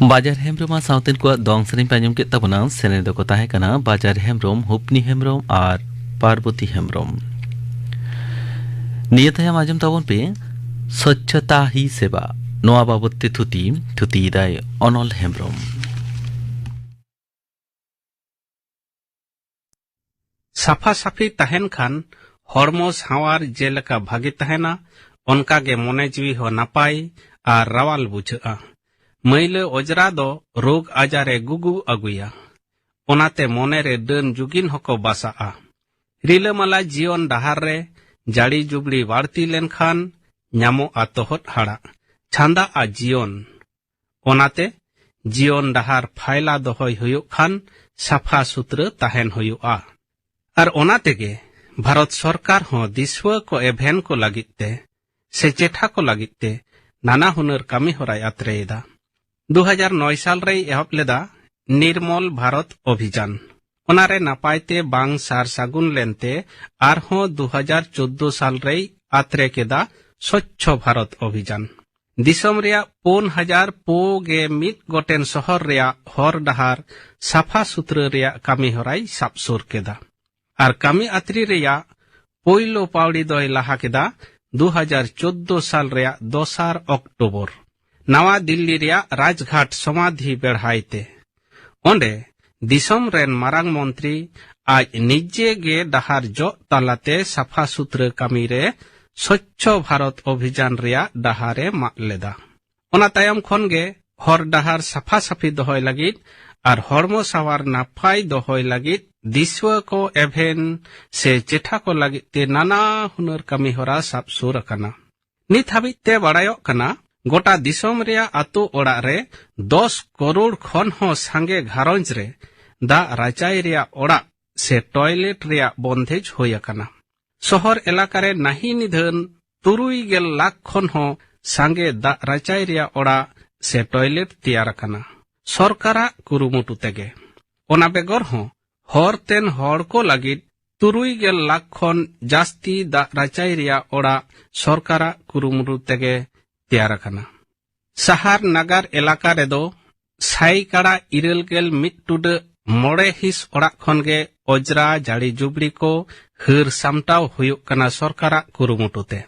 ᱵᱟᱡᱟᱨ ᱦᱮᱢᱵᱽᱨᱚᱢ ᱟᱨ ᱥᱟᱶᱛᱮᱱ ᱠᱚᱣᱟᱜ ᱫᱚᱝ ᱥᱮᱨᱮᱧ ᱯᱮ ᱟᱸᱡᱚᱢ ᱠᱮᱫ ᱛᱟᱵᱚᱱᱟ᱾ ᱥᱮᱨᱮᱧ ᱫᱚᱠᱚ ᱛᱟᱦᱮᱸ ᱠᱟᱱᱟ ᱵᱟᱡᱟᱨ ᱦᱮᱢᱵᱽᱨᱚᱢ, ᱦᱩᱯᱱᱤ ᱦᱮᱢᱵᱽᱨᱚᱢ ᱟᱨ ᱯᱟᱨᱵᱚᱛᱤ ᱦᱮᱢᱵᱽᱨᱚᱢ᱾ ᱱᱤᱭᱟᱹ ᱛᱟᱭᱚᱢ ᱟᱸᱡᱚᱢ ᱛᱟᱵᱚᱱ ᱯᱮ ᱥᱚᱪᱪᱷᱚᱛᱟ ᱦᱤ ᱥᱮᱵᱟ, ᱱᱚᱣᱟ ᱵᱟᱵᱚᱛ ᱛᱮ ᱛᱷᱩᱛᱤ, ᱛᱷᱩᱛᱤᱭᱮᱫᱟᱭ ᱚᱱᱚᱞ ᱦᱮᱢᱵᱽᱨᱚᱢ᱾ ᱥᱟᱯᱷᱟ ᱥᱟᱯᱷᱤ ᱛᱟᱦᱮᱱ ᱠᱷᱟᱱ ᱦᱚᱲᱢᱚ ᱥᱟᱶᱟᱨ ᱡᱮᱞᱮᱠᱟ ᱵᱷᱟᱜᱮ ᱛᱟᱦᱮᱱᱟ, ᱚᱱᱠᱟ ᱜᱮ ᱢᱚᱱᱮ ᱡᱤᱣᱤ ᱦᱚᱸ ᱱᱟᱯᱟᱭ ᱟᱨ ᱨᱟᱣᱟᱞ ᱵᱩᱡᱷᱟᱹᱜᱼᱟ᱾ ᱢᱟᱹᱭᱞᱟᱹ ᱚᱡᱽᱨᱟ ᱫᱚ ᱨᱳᱜᱽ ᱟᱡᱟᱨ ᱮ ᱜᱩᱜᱩ ᱟᱹᱜᱩᱭᱟ, ᱚᱱᱟᱛᱮ ᱢᱚᱱᱮ ᱨᱮ ᱰᱟᱹᱱ ᱡᱩᱜᱤᱱ ᱦᱚᱸᱠᱚ ᱵᱟᱥᱟᱜᱼᱟ᱾ ᱨᱤᱞᱟᱹᱢᱟᱞᱟ ᱡᱤᱭᱚᱱ ᱰᱟᱦᱟᱨ ᱨᱮ ᱡᱟᱹᱲᱤ ᱡᱩᱵᱽᱲᱤ ᱵᱟᱹᱲᱛᱤ ᱞᱮᱱᱠᱷᱟᱱ ᱧᱟᱢᱚᱜᱼᱟ ᱛᱚᱦᱚᱫ ᱦᱟᱲᱟᱜ, ᱪᱷᱟᱸᱫᱟᱜᱼᱟ ᱡᱤᱭᱚᱱ᱾ ᱚᱱᱟᱛᱮ ᱡᱤᱭᱚᱱ ᱰᱟᱦᱟᱨ ᱯᱷᱟᱭᱞᱟ ᱫᱚᱦᱚᱭ ᱦᱩᱭᱩᱜ ᱠᱷᱟᱱ ᱥᱟᱯᱷᱟ ᱥᱩᱛᱨᱟᱹ ᱛᱟᱦᱮᱱ ᱦᱩᱭᱩᱜᱼᱟ᱾ ᱟᱨ ᱚᱱᱟ ᱛᱮᱜᱮ ᱵᱷᱟᱨᱚᱛ ᱥᱚᱨᱠᱟᱨ ᱦᱚᱸ ᱫᱤᱥᱣᱟᱹ ᱠᱚ ᱮᱵᱷᱮᱱ ᱠᱚ ᱞᱟᱹᱜᱤᱫ ᱛᱮ ᱥᱮ ᱪᱮᱴᱷᱟ ᱠᱚ ᱞᱟᱹᱜᱤᱫ ᱛᱮ ᱱᱟᱱᱟ ᱦᱩᱱᱟᱹᱨ ᱠᱟᱹᱢᱤ ᱦᱚᱨᱟᱭ ᱟᱛᱨᱮᱭᱮᱫᱟ᱾ ᱫᱩ ᱦᱟᱡᱟᱨ ᱱᱚᱭ ᱥᱟᱞ ᱨᱮᱭ ᱮᱦᱚᱵ ᱞᱮᱫᱟ ᱱᱤᱨᱢᱚᱞ ᱵᱷᱟᱨᱚᱛ ᱚᱵᱷᱤᱡᱟᱱ᱾ ᱚᱱᱟᱨᱮ ᱱᱟᱯᱟᱭ ᱛᱮ ᱵᱟᱝ ᱥᱟᱨ ᱥᱟᱹᱜᱩᱱ ᱞᱮᱱᱛᱮ ᱟᱨᱦᱚᱸ ᱫᱩ ᱦᱟᱡᱟᱨ ᱪᱳᱫᱫᱳ ᱥᱟᱞ ᱨᱮᱭ ᱟᱛᱨᱮ ᱠᱮᱫᱟ ᱥᱚᱪᱪᱷᱚ ᱵᱷᱟᱨᱚᱛ ᱚᱵᱷᱤᱡᱟᱱ᱾ ᱫᱤᱥᱚᱢ ᱨᱮᱭᱟᱜ ᱯᱩᱱ ᱦᱟᱡᱟᱨ ᱯᱩᱱ ᱜᱮ ᱢᱤᱫ ᱜᱚᱴᱮᱱ ᱥᱚᱦᱚᱨ ᱨᱮᱭᱟᱜ ᱦᱚᱨ ᱰᱟᱦᱟᱨ ᱥᱟᱯᱷᱟ ᱥᱩᱛᱨᱟᱹ ᱨᱮᱭᱟᱜ ᱠᱟᱹᱢᱤ ᱦᱚᱨᱟᱭ ᱥᱟᱵ ᱥᱩᱨ ᱠᱮᱫᱟ᱾ ᱟᱨ ᱠᱟᱹᱢᱤ ᱟᱛᱨᱤ ᱨᱮᱭᱟᱜ ᱯᱳᱭᱞᱳ ᱯᱟᱣᱲᱤ ᱫᱚᱭ ᱞᱟᱦᱟ ᱠᱮᱫᱟ ᱫᱩ ᱦᱟᱡᱟᱨ ᱪᱳᱫᱫᱳ ᱥᱟᱞ ᱨᱮᱭᱟᱜ ᱫᱚᱥᱟᱨ ᱚᱠᱴᱳᱵᱚᱨ᱾ ᱱᱟᱣᱟ ᱫᱤᱞᱞᱤ ᱨᱮᱭᱟᱜ ᱨᱟᱡᱽᱜᱷᱟᱴ ᱥᱚᱢᱟᱫᱷᱤ ᱵᱮᱲᱦᱟᱭ ᱛᱮ᱾ ᱚᱸᱰᱮ ᱫᱤᱥᱚᱢ ᱨᱮᱱ ᱢᱟᱨᱟᱝ ᱢᱚᱱᱛᱨᱤ ᱟᱡ ᱱᱤᱡᱮ ᱜᱮ ᱰᱟᱦᱟᱨ ᱡᱚᱜ ᱛᱟᱞᱟᱛᱮ ᱥᱟᱯᱷᱟ ᱥᱩᱛᱨᱟᱹ ᱠᱟᱹᱢᱤ ᱨᱮ ᱥᱚᱪᱪᱷᱚ ᱵᱷᱟᱨᱚᱛ ᱚᱵᱷᱤᱡᱟᱱ ᱨᱮᱭᱟᱜ ᱰᱟᱦᱟᱨ ᱮ ᱢᱟᱜ ᱞᱮᱫᱟ᱾ ᱚᱱᱟ ᱛᱟᱭᱚᱢ ᱠᱷᱚᱱ ᱜᱮ ᱦᱚᱨ ᱰᱟᱦᱟᱨ ᱥᱟᱯᱷᱟ ᱥᱟᱯᱷᱤ ᱫᱚᱦᱚᱭ ᱞᱟᱹᱜᱤᱫ ᱟᱨ ᱦᱚᱲᱢᱚ ᱥᱟᱶᱟᱨ ᱱᱟᱯᱟᱭ ᱫᱚᱦᱚᱭ ᱞᱟᱹᱜᱤᱫ ᱫᱤᱥᱣᱟᱹ ᱠᱚ ᱮᱵᱷᱮᱱ ᱥᱮ ᱪᱮᱴᱷᱟ ᱠᱚ ᱞᱟᱹᱜᱤᱫ ᱛᱮ ᱱᱟᱱᱟ ᱦᱩᱱᱟᱹᱨ ᱠᱟᱹᱢᱤ ᱦᱚᱨᱟ ᱥᱟᱵ ᱥᱩᱨ ᱟᱠᱟᱱᱟ᱾ ᱱᱤᱛ ᱦᱟᱹᱵᱤᱡ ᱛᱮ ᱵᱟᱲᱟᱭᱚᱜ ᱠᱟᱱᱟ, ᱜᱚᱴᱟ ᱫᱤᱥᱚᱢ ᱨᱮᱭᱟᱜ ᱟᱛᱳ ᱚᱲᱟᱜ ᱨᱮ ᱫᱚᱥ ᱠᱟᱨᱳᱲ ᱠᱷᱚᱱ ᱦᱚᱸ ᱥᱟᱸᱜᱮ ᱜᱷᱟᱨᱚᱸᱡᱽ ᱨᱮ ᱫᱟᱜ ᱨᱟᱪᱟᱭ ᱨᱮᱭᱟᱜ ᱚᱲᱟᱜ ᱥᱮ ᱴᱚᱭᱞᱮᱴ ᱨᱮᱭᱟᱜ ᱵᱚᱱᱫᱮᱡ ᱦᱩᱭ ᱟᱠᱟᱱᱟ᱾ ᱥᱚᱦᱚᱨ ᱮᱞᱟᱠᱟ ᱨᱮ ᱱᱟᱹᱦᱤ ᱱᱤᱫᱷᱟᱹᱱ ᱛᱩᱨᱩᱭ ᱜᱮᱞ ᱞᱟᱠᱷ ᱠᱷᱚᱱ ᱦᱚᱸ ᱥᱟᱸᱜᱮ ᱫᱟᱜ ᱨᱟᱪᱟᱭ ᱨᱮᱭᱟᱜ ᱚᱲᱟᱜ ᱥᱮ ᱴᱚᱭᱞᱮᱴ ᱛᱮᱭᱟᱨ ᱟᱠᱟᱱᱟ, ᱥᱚᱨᱠᱟᱨᱟᱜ ᱠᱩᱨᱩᱢᱩᱴᱩ ᱛᱮᱜᱮ᱾ ᱚᱱᱟ ᱵᱮᱜᱚᱨ ᱦᱚᱸ ᱦᱚᱨ ᱛᱮᱱ ᱦᱚᱲ ᱠᱚ ᱞᱟᱹᱜᱤᱫ ᱛᱩᱨᱩᱭ ᱜᱮᱞ ᱞᱟᱠᱷ ᱠᱷᱚᱱ ᱡᱟᱹᱥᱛᱤ ᱫᱟᱜ ᱨᱟᱪᱟᱭ ᱨᱮᱭᱟᱜ ᱚᱲᱟᱜ ᱥᱚᱨᱠᱟᱨᱟᱜ ᱠᱩᱨᱩᱢᱩᱴᱩ ᱛᱮᱜᱮ ᱛᱮᱭᱟᱨ ᱟᱠᱟᱱᱟ᱾ ᱥᱟᱦᱟᱨ ᱱᱟᱜᱟᱨ ᱮᱞᱟᱠᱟ ᱨᱮᱫᱚ ᱥᱟᱭᱠᱟᱲᱟ ᱤᱨᱟᱹᱞ ᱜᱮᱞ ᱢᱤᱫ ᱴᱩᱰᱟᱹᱜ ᱢᱚᱬᱮ ᱦᱤᱸᱥ ᱚᱲᱟᱜ ᱠᱷᱚᱱ ᱜᱮ ᱚᱡᱽᱨᱟ ᱡᱟᱹᱲᱤ ᱡᱩᱵᱽᱲᱤ ᱠᱚ ᱦᱟᱹᱨ ᱥᱟᱢᱴᱟᱣ ᱦᱩᱭᱩᱜ ᱠᱟᱱᱟ ᱥᱚᱨᱠᱟᱨᱟᱜ ᱠᱩᱨᱩᱢᱩᱴᱩ ᱛᱮ᱾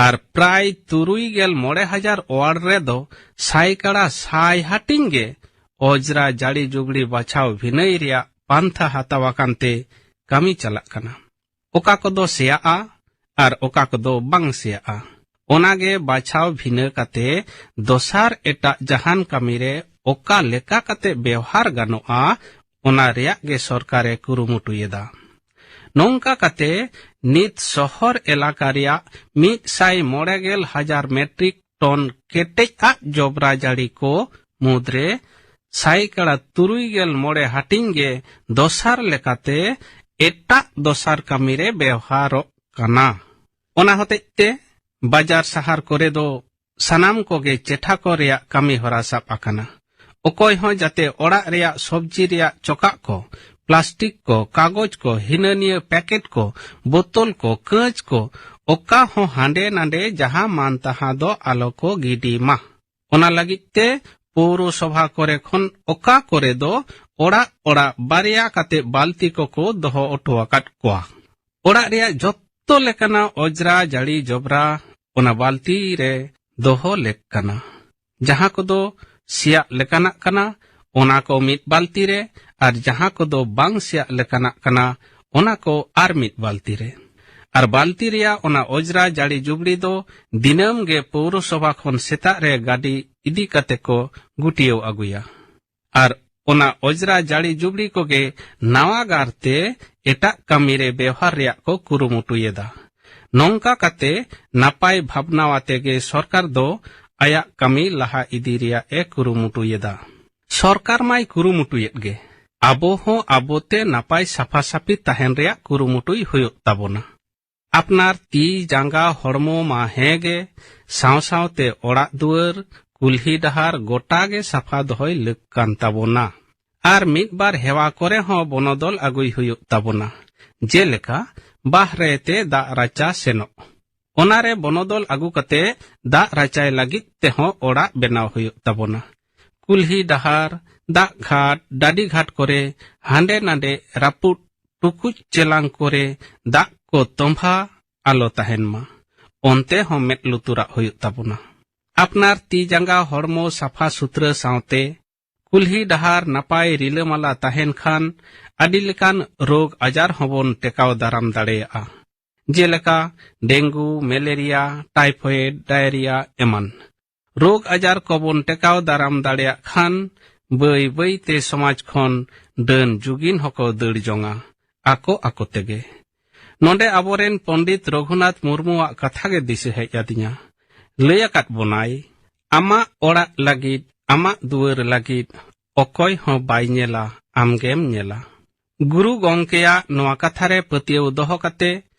ᱟᱨ ᱯᱨᱟᱭ ᱛᱩᱨᱩᱭ ᱜᱮᱞ ᱢᱚᱬᱮ ᱦᱟᱡᱟᱨ ᱚᱣᱟᱨᱰ ᱨᱮᱫᱚ ᱥᱟᱭᱠᱟᱲᱟ ᱥᱟᱭ ᱦᱟᱹᱴᱤᱧ ᱜᱮ ᱚᱡᱽᱨᱟ ᱡᱟᱹᱲᱤ ᱡᱩᱵᱽᱲᱤ ᱵᱟᱪᱷᱟᱣ ᱵᱷᱤᱱᱟᱹᱭ ᱨᱮᱭᱟᱜ ᱯᱟᱱᱛᱷᱟ ᱦᱟᱛᱟᱣ ᱟᱠᱟᱱ ᱛᱮ ᱠᱟᱹᱢᱤ ᱪᱟᱞᱟᱜ ᱠᱟᱱᱟ᱾ ᱚᱠᱟ ᱠᱚᱫᱚ ᱥᱮᱭᱟᱜᱼᱟ ᱟᱨ ᱚᱠᱟ ᱠᱚᱫᱚ ᱵᱟᱝ ᱥᱮᱭᱟᱜᱼᱟ, ᱚᱱᱟᱜᱮ ᱵᱟᱪᱷᱟᱣ ᱵᱷᱤᱱᱟᱹ ᱠᱟᱛᱮ ᱫᱚᱥᱟᱨ ᱮᱴᱟᱜ ᱡᱟᱦᱟᱱ ᱠᱟᱹᱢᱤ ᱨᱮ ᱚᱠᱟ ᱞᱮᱠᱟ ᱠᱟᱛᱮ ᱵᱮᱣᱦᱟᱨ ᱜᱟᱱᱚᱜᱼᱟ, ᱚᱱᱟ ᱨᱮᱭᱟᱜ ᱜᱮ ᱥᱚᱨᱠᱟᱨᱮ ᱠᱩᱨᱩᱢᱩᱴᱩᱭᱮᱫᱟ᱾ ᱱᱚᱝᱠᱟ ᱠᱟᱛᱮ ᱱᱤᱛ ᱥᱚᱦᱚᱨ ᱮᱞᱟᱠᱟ ᱨᱮᱭᱟᱜ ᱢᱤᱫ ᱥᱟᱭ ᱢᱚᱬᱮ ᱜᱮᱞ ᱦᱟᱡᱟᱨ ᱢᱮᱴᱨᱤᱠ ᱴᱚᱱ ᱠᱮᱴᱮᱡ ᱟᱜ ᱡᱚᱵᱽᱨᱟ ᱡᱟᱹᱲᱤ ᱠᱚ ᱢᱩᱫᱽᱨᱮ ᱥᱟᱭᱠᱟᱲᱟ ᱛᱩᱨᱩᱭ ᱜᱮᱞ ᱢᱚᱬᱮ ᱦᱟᱹᱴᱤᱧ ᱜᱮ ᱫᱚᱥᱟᱨ ᱞᱮᱠᱟᱛᱮ ᱮᱴᱟᱜ ᱫᱚᱥᱟᱨ ᱠᱟᱹᱢᱤ ᱨᱮ ᱵᱮᱣᱦᱟᱨᱚᱜ ᱠᱟᱱᱟ᱾ ᱚᱱᱟ ᱦᱚᱛᱮᱡ ᱛᱮ ᱵᱟᱡᱟᱨ ᱥᱟᱦᱟᱨ ᱠᱚᱨᱮ ᱫᱚ ᱥᱟᱱᱟᱢ ᱠᱚᱜᱮ ᱪᱮᱴᱷᱟ ᱠᱚ ᱨᱮᱭᱟᱜ ᱠᱟᱹᱢᱤ ᱦᱚᱨᱟ ᱥᱟᱵ ᱟᱠᱟᱱᱟ᱾ ᱚᱠᱚᱭ ᱦᱚᱸ ᱡᱟᱛᱮ ᱚᱲᱟᱜ ᱨᱮᱭᱟᱜ ᱥᱚᱵᱽᱡᱤ ᱨᱮᱭᱟᱜ ᱪᱚᱠᱟᱜ ᱠᱚ, ᱯᱞᱟᱥᱴᱤᱠ ᱠᱚ, ᱠᱟᱜᱚᱡᱽ ᱠᱚ, ᱦᱤᱱᱟᱹ ᱱᱤᱭᱟᱹ ᱯᱮᱠᱮᱴ ᱠᱚ, ᱵᱳᱛᱚᱞ ᱠᱚ, ᱠᱟᱹᱸᱪ ᱠᱚ, ᱚᱠᱟ ᱦᱚᱸ ᱦᱟᱸᱰᱮ ᱱᱟᱸᱰᱮ ᱡᱟᱦᱟᱸ ᱢᱟᱱ ᱛᱟᱦᱟᱸ ᱫᱚ ᱟᱞᱚ ᱠᱚ ᱜᱤᱰᱤ ᱢᱟ᱾ ᱚᱱᱟ ᱞᱟᱹᱜᱤᱫ ᱛᱮ ᱯᱳᱣᱨᱚᱥᱚᱵᱷᱟ ᱠᱚᱨᱮ ᱠᱷᱚᱱ ᱚᱠᱟ ᱠᱚᱨᱮ ᱫᱚ ᱚᱲᱟᱜ ᱚᱲᱟᱜ ᱵᱟᱨᱭᱟ ᱠᱟᱛᱮ ᱵᱟᱹᱞᱛᱤ ᱠᱚᱠᱚ ᱫᱚᱦᱚ ᱚᱴᱚ ᱟᱠᱟᱫ ᱠᱚᱣᱟ᱾ ᱚᱲᱟᱜ ᱨᱮᱭᱟᱜ ᱡᱚᱛᱚ ᱞᱮᱠᱟᱱᱟᱜ ᱚᱡᱽᱨᱟ ᱡᱟᱹᱲᱤ ᱡᱚᱵᱽᱨᱟ ᱚᱱᱟ ᱵᱟᱹᱞᱛᱤ ᱨᱮ ᱫᱚᱦᱚ ᱞᱮᱠ ᱠᱟᱱᱟ᱾ ᱡᱟᱦᱟᱸ ᱠᱚᱫᱚ ᱥᱮᱭᱟᱜ ᱞᱮᱠᱟᱱᱟᱜ ᱠᱟᱱᱟ, ᱚᱱᱟ ᱠᱚ ᱢᱤᱫ ᱵᱟᱹᱞᱛᱤ ᱨᱮ, ᱟᱨ ᱡᱟᱦᱟᱸ ᱠᱚᱫᱚ ᱵᱟᱝ ᱥᱮᱭᱟᱜ ᱞᱮᱠᱟᱱᱟᱜ ᱠᱟᱱᱟ, ᱚᱱᱟ ᱠᱚ ᱟᱨ ᱢᱤᱫ ᱵᱟᱹᱞᱛᱤ ᱨᱮ᱾ ᱟᱨ ᱵᱟᱹᱞᱛᱤ ᱨᱮᱭᱟᱜ ᱚᱱᱟ ᱚᱡᱽᱨᱟ ᱡᱟᱹᱲᱤ ᱡᱩᱵᱽᱲᱤ ᱫᱚ ᱫᱤᱱᱟᱹᱢ ᱜᱮ ᱯᱳᱣᱨᱚᱥᱚᱵᱷᱟ ᱠᱷᱚᱱ ᱥᱮᱛᱟᱜ ᱨᱮ ᱜᱟᱹᱰᱤ ᱤᱫᱤ ᱠᱟᱛᱮ ᱠᱚ ᱜᱩᱴᱤᱭᱟᱹᱣ ᱟᱹᱜᱩᱭᱟ᱾ ᱟᱨ ᱚᱱᱟ ᱚᱡᱽᱨᱟ ᱡᱟᱹᱲᱤ ᱡᱩᱵᱽᱲᱤ ᱠᱚᱜᱮ ᱱᱟᱣᱟ ᱜᱟᱨ ᱛᱮ ᱮᱴᱟᱜ ᱠᱟᱹᱢᱤ ᱨᱮ ᱵᱮᱣᱦᱟᱨ ᱨᱮᱭᱟᱜ ᱠᱚ ᱠᱩᱨᱩᱢᱩᱴᱩᱭᱮᱫᱟ᱾ ᱱᱚᱝᱠᱟ ᱠᱟᱛᱮ ᱱᱟᱯᱟᱭ ᱵᱷᱟᱵᱽᱱᱟ ᱟᱛᱮ ᱜᱮ ᱥᱚᱨᱠᱟᱨ ᱫᱚ ᱟᱭᱟᱜ ᱠᱟᱹᱢᱤ ᱞᱟᱦᱟ ᱤᱫᱤ ᱨᱮᱭᱟᱜ ᱮ ᱠᱩᱨᱩᱢᱩᱴᱩᱭᱮᱫᱟ᱾ ᱥᱚᱨᱠᱟᱨ ᱢᱟᱭ ᱠᱩᱨᱩᱢᱩᱴᱩᱭᱮᱫ ᱜᱮ, ᱟᱵᱚ ᱦᱚᱸ ᱟᱵᱚᱛᱮ ᱱᱟᱯᱟᱭ ᱥᱟᱯᱷᱟ ᱥᱟᱹᱯᱷᱤ ᱛᱟᱦᱮᱱ ᱨᱮᱭᱟᱜ ᱠᱩᱨᱩᱢᱩᱴᱩᱭ ᱦᱩᱭᱩᱜ ᱛᱟᱵᱚᱱᱟ᱾ ᱟᱯᱱᱟᱨ ᱛᱤ ᱡᱟᱸᱜᱟ ᱦᱚᱲᱢᱚ ᱢᱟ ᱦᱮᱸ ᱜᱮ, ᱥᱟᱶ ᱥᱟᱶᱛᱮ ᱚᱲᱟᱜ ᱫᱩᱣᱟᱹᱨ, ᱠᱩᱞᱦᱤ ᱰᱟᱦᱟᱨ ᱜᱚᱴᱟ ᱜᱮ ᱥᱟᱯᱷᱟ ᱫᱚᱦᱚᱭ ᱞᱟᱹᱠ ᱠᱟᱱ ᱛᱟᱵᱚᱱᱟ᱾ ᱟᱨ ᱢᱤᱫ ᱵᱟᱨ ᱦᱮᱣᱟ ᱠᱚᱨᱮ ᱦᱚᱸ ᱵᱚᱱᱚᱫᱚᱞ ᱟᱹᱜᱩᱭ ᱦᱩᱭᱩᱜ ᱛᱟᱵᱚᱱᱟ᱾ ᱡᱮᱞᱮᱠᱟ, ᱵᱟᱦᱨᱮ ᱛᱮ ᱫᱟᱜ ᱨᱟᱪᱟ ᱥᱮᱱᱚᱜ, ᱚᱱᱟᱨᱮ ᱵᱚᱱᱚᱫᱚᱞ ᱟᱹᱜᱩ ᱠᱟᱛᱮ ᱫᱟᱜ ᱨᱟᱪᱟᱭ ᱞᱟᱹᱜᱤᱫ ᱛᱮᱦᱚᱸ ᱚᱲᱟᱜ ᱵᱮᱱᱟᱣ ᱦᱩᱭᱩᱜ ᱛᱟᱵᱚᱱᱟ᱾ ᱠᱩᱞᱦᱤ ᱰᱟᱦᱟᱨ, ᱫᱟᱜ ᱜᱷᱟᱴ, ᱰᱟᱹᱰᱤ ᱜᱷᱟᱴ ᱠᱚᱨᱮ ᱦᱟᱸᱰᱮ ᱱᱟᱰᱮ ᱨᱟᱹᱯᱩᱫ ᱴᱩᱠᱩᱡ ᱪᱮᱞᱟᱝ ᱠᱚᱨᱮ ᱫᱟᱜ ᱠᱚ ᱛᱚᱸᱵᱷᱟ ᱟᱞᱚ ᱛᱟᱦᱮᱱ ᱢᱟ, ᱚᱱᱛᱮ ᱦᱚᱸ ᱢᱮᱫ ᱞᱩᱛᱩᱨᱟᱜ ᱦᱩᱭᱩᱜ ᱛᱟᱵᱚᱱᱟ᱾ ᱟᱯᱱᱟᱨ ᱛᱤ ᱡᱟᱸᱜᱟ ᱦᱚᱲᱢᱚ ᱥᱟᱯᱷᱟ ᱥᱩᱛᱨᱟᱹ ᱥᱟᱶᱛᱮ ᱠᱩᱞᱦᱤ ᱰᱟᱦᱟᱨ ᱱᱟᱯᱟᱭ ᱨᱤᱞᱟᱹᱢᱟᱞᱟ ᱛᱟᱦᱮᱱ ᱠᱷᱟᱱ ᱟᱹᱰᱤ ᱞᱮᱠᱟᱱ ᱨᱳᱜᱽ ᱟᱡᱟᱨ ᱦᱚᱸᱵᱚᱱ ᱴᱮᱠᱟᱣ ᱫᱟᱨᱟᱢ ᱫᱟᱲᱮᱭᱟᱜᱼᱟ, ᱡᱮᱞᱮᱠᱟ ᱰᱮᱝᱜᱩ, ᱢᱮᱞᱮᱨᱤᱭᱟ, ᱴᱟᱭᱯᱷᱚᱭᱮᱰ, ᱰᱟᱭᱨᱤᱭᱟ ᱮᱢᱟᱱ᱾ ᱨᱳᱜᱽ ᱟᱡᱟᱨ ᱠᱚᱵᱚᱱ ᱴᱮᱠᱟᱣ ᱫᱟᱨᱟᱢ ᱫᱟᱲᱮᱭᱟᱜ ᱠᱷᱟᱱ ᱵᱟᱹᱭ ᱵᱟᱹᱭ ᱛᱮ ᱥᱚᱢᱟᱡᱽ ᱠᱷᱚᱱ ᱰᱟᱹᱱ ᱡᱩᱜᱤᱱ ᱦᱚᱸᱠᱚ ᱫᱟᱹᱲ ᱡᱚᱝᱟ ᱟᱠᱚ ᱟᱠᱚ ᱛᱮᱜᱮ᱾ ᱱᱚᱰᱮ ᱟᱵᱚᱨᱮᱱ ᱯᱚᱱᱰᱤᱛ ᱨᱚᱜᱷᱩᱱᱟᱛᱷ ᱢᱩᱨᱢᱩᱣᱟᱜ ᱠᱟᱛᱷᱟ ᱜᱮ ᱫᱤᱥᱟᱹ ᱦᱮᱡ ᱟᱹᱫᱤᱧᱟ᱾ ᱞᱟᱹᱭ ᱟᱠᱟᱫ ᱵᱚᱱᱟᱭ, "ᱟᱢᱟᱜ ᱚᱲᱟᱜ ᱞᱟᱹᱜᱤᱫ, ᱟᱢᱟᱜ ᱫᱩᱣᱟᱹᱨ ᱞᱟᱹᱜᱤᱫ ᱚᱠᱚᱭ ᱦᱚᱸ ᱵᱟᱭ ᱧᱮᱞᱟ, ᱟᱢᱜᱮᱢ ᱧᱮᱞᱟ᱾" ᱜᱩᱨᱩ ᱜᱚᱢᱠᱮᱭᱟᱜ ᱱᱚᱣᱟ ᱠᱟᱛᱷᱟ ᱨᱮ ᱯᱟᱹᱛᱭᱟᱹᱣ ᱫᱚᱦᱚ ᱠᱟᱛᱮ